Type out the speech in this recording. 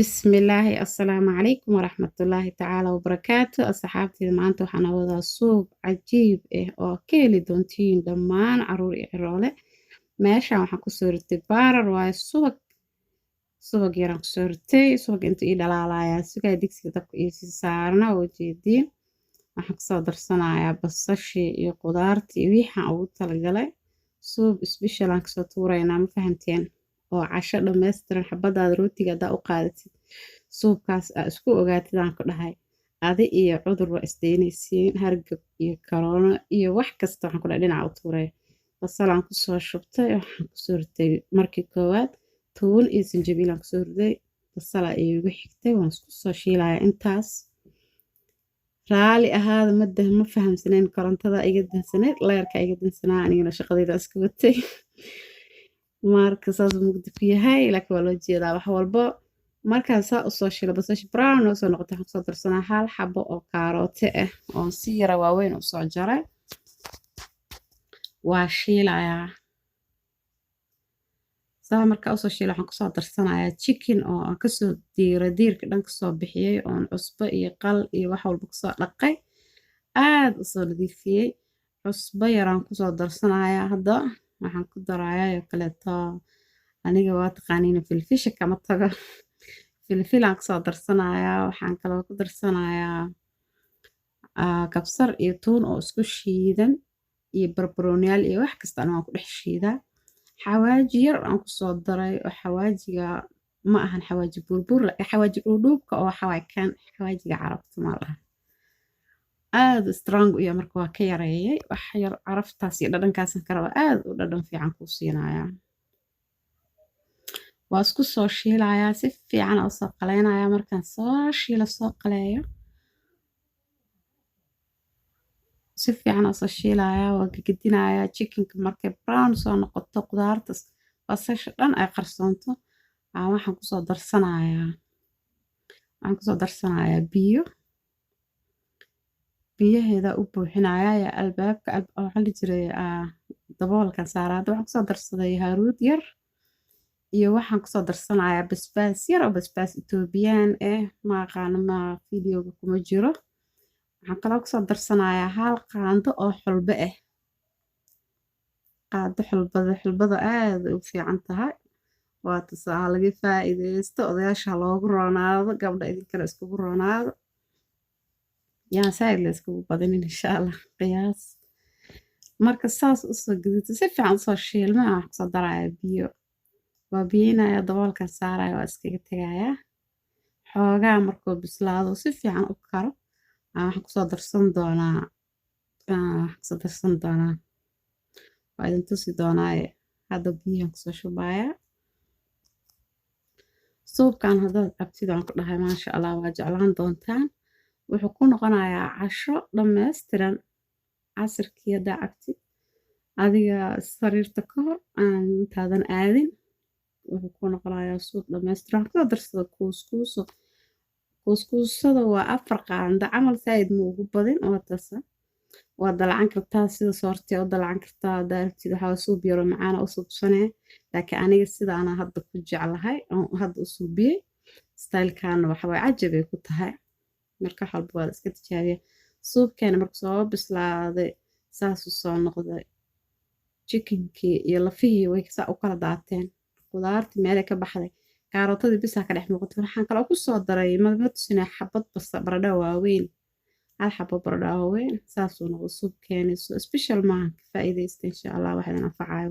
Bismillaahi, assalaamu calaykum waraxmatullaahi tacaala wabarakaatu. Asxaabteyda, maanta waxaan wadaa suuq cajiib ah oo ka heli doontiin dhammaan caruur iyo ciroole. Meeshaan waxaan kusoo ritay butter waaye, subag, subag yaraan kusoo ritay. Subag intuu ii dhalaalayaa sugaa, digsiga dabka iyo sii saarna oo jeediin. Waxaan kusoo darsanayaa basashii iyo qudaartii iyo wixaan ugu talagalay. Suuq special aan kasoo tuuraynaa, ma fahanteen? Oo casho dhammaystiran. Xabadaada rootiga haddaa u qaadatid suubkaas, aa isku ogaatid, aan ku dhahay, adi iyo cudur waa isdaynaysiin, hargab iyo korona iyo wax kasta. Waxaan ku dhahay, dhinaca u tuuray. Basalaan kusoo shubtay, waxaan kusoo ritay markii koowaad tuun iyo sanjabiilaan kusoo riday, basalaa iigu xigtay, waan isku soo shiilayaa intaas. Raali ahaada, mada ma fahamsaneyn, korontada iga dansaneyd, leerka iga dansanaa, anigana shaqadayda iska watay. Marka saas mugdi ku yahay, laakiin waa loo jeedaa wax walbo. Markaan saa usoo shilo, basasha brown noo soo noqotay, waxaan kusoo darsanaa hal xabo oo kaaroote ah oon si yara waaweyn usoo jaray. Waa shiilayaa. Saa markaa usoo shiila, waxaan kusoo darsanayaa chicken oo aan kasoo diiray, diirka dhan kasoo bixiyey, oon cusbo iyo qal iyo wax walba kasoo dhaqay, aad usoo nadiifiyey. Cusbo yaraan kusoo darsanayaa. Hadda waxaan ku darayaa oo kaleeto, aniga waa taqaaniina, filfisha kama tago, filfilaan kusoo darsanayaa. Waxaan kaloo ku darsanayaa kabsar iyo tuun oo isku shiidan iyo barbarooniyaal iyo wax kasta aniga waan ku dhex shiidaa. Xawaaji yar aan kusoo daray, oo xawaajiga ma ahan xawaaji buurbuur, xawaaji dhuudhuubka oo waxaa waaye kan xawaajiga carabta ma laha, aad strong u yahay. Marka waa ka yareeyay wax yar, caraftaas iyo dhadhankaasan ka raba, aad u dhadhan fiican kuu siinayaa. Waa isku soo shiilayaa, si fiican aa usoo qaleynayaa. Markaan soo shiilo, soo qaleeyo, si fiican aa usoo shiilayaa, waa gegedinayaa chickenka. Markay brown soo noqoto, qudaarta, basasha dhan ay qarsoonto, waxaan kusoo darsanayaa biyo. Biyaheeda u buuxinayaa yaa albaabka, waxaa la jiray daboolkan saaraa. Hadda waxaan kusoo darsaday haruud yar iyo waxaan kusoo darsanayaa basbaas yar oo basbaas Itoobiyaan ah, ma aqaano, ma videoga kuma jiro. Waxaan kaloo kusoo darsanayaa hal qaando oo xulbo ah, qaado xulbada. Xulbada aad u fiican tahay, waa tusaa laga faa'iideysto. Odayaasha loogu roonaado, gabdha idinkale iskugu roonaado, yaan saaid la iskugu badinin, insha Allah qiyaas. Marka saas usoo gaduuto, si fiican usoo shiilma, waxaan kusoo darayaa biyo. Waa biyeynaya, daboolkan saaraya, waa iskaga tegayaa. Xoogaa markuu bislaado, si fiican u karo, waxaan kusoo darsan doonaa, waa idin tusi doonaaye. Hadda biyahan kusoo shubayaa. Suubkan haddaad cabtid, aan ku dhahay, maasha Allah, waa jeclaan doontaan. Wuxuu ku noqonayaa casho dhammaystiran. Casirkii haddaa cabtid, adiga sariirta ka hor aan intaadan aadin, wuxuu ku noqonayaa suub dhammaystiran. Waxaan kusoo darsada kuuskuuso. Kuuskuusada waa 4 qaando camal, saaid ma ugu badin. Waa tasa, waa dalacan kartaa, sida soortiya u dalacan kartaa haddaa rabtid. Waxaa suub yaro macaana u suubsanee, laakiin aniga sidaana hadda ku jeclahay oo hadda u suubiyey. Stylekaana waxa waye cajab ay ku tahay. Marka wax walba waa la iska tijaabiya. Suubkeena marka soo bislaaday, saasuu soo noqday. Chickenkii iyo lafihii way saa u kala daateen, qudaartii meelay ka baxday, karootadii bisaa ka dhex muuqatay. Waxaan kaloo ku soo daray, ma tusinay, xabad basta baradho waaweyn, hal xabo baradho waaweyn. Saasuu noqdo suubkeeni. So special maaha, ka faa'iidaysta insha Allah, wax idin anfacayo.